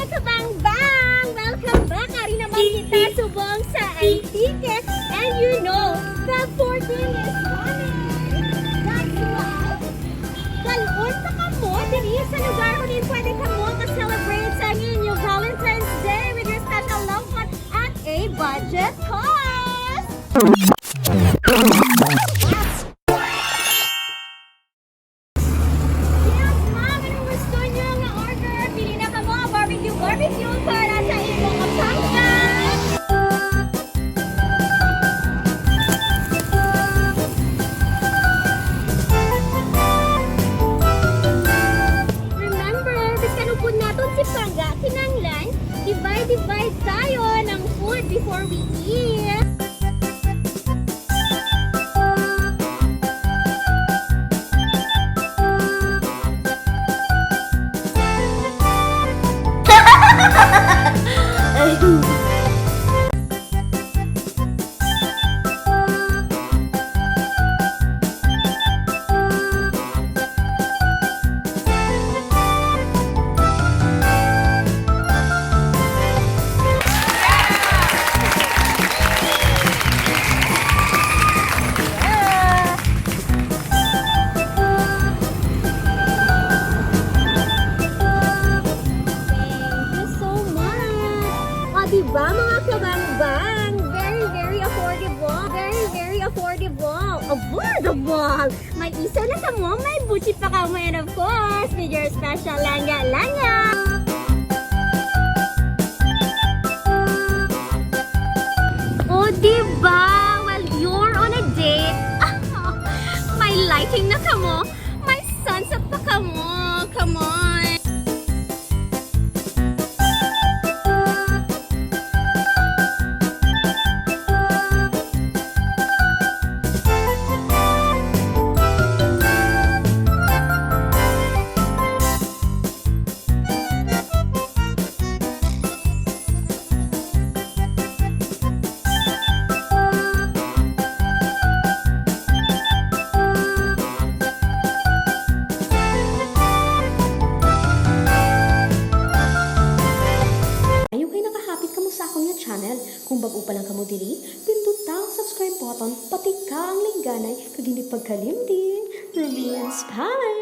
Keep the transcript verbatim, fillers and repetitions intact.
Kabangbang! Welcome back! Ari naman kita subong sa Antique. And you know, Feb fourteen is coming! That's why, dalon pa kamo diri sa lugar kung diin pwede kamo ka-celebrate sa ang inyo Valentine's Day with your special loved one at a budget cost! Yes, ma'am! Anong gusto niyo nga order? Pili na kamo, barbecue, barbecue para sa imo kapanggan! Remember, biskan upod naton si pangga, kinahanglan, divide, divide tayo ng food before we eat. Thank you so much! O, diba, mga kabangbang? Very, very affordable. Very, very affordable. Affordable! May isa na kamo, may butchie pa kamo, and of course, with your special langga-langga. O, diba? While you're on a date, may lighting na kamo, may sunset pa kamo. Come on. Ayo kay nakahapit kamo sa akon nga channel. Kung bag-o pa lang kamo diri, pinduta ang subscribe button, patika ang lingganay, kag hindi pagkalimti, Rumien's Palace.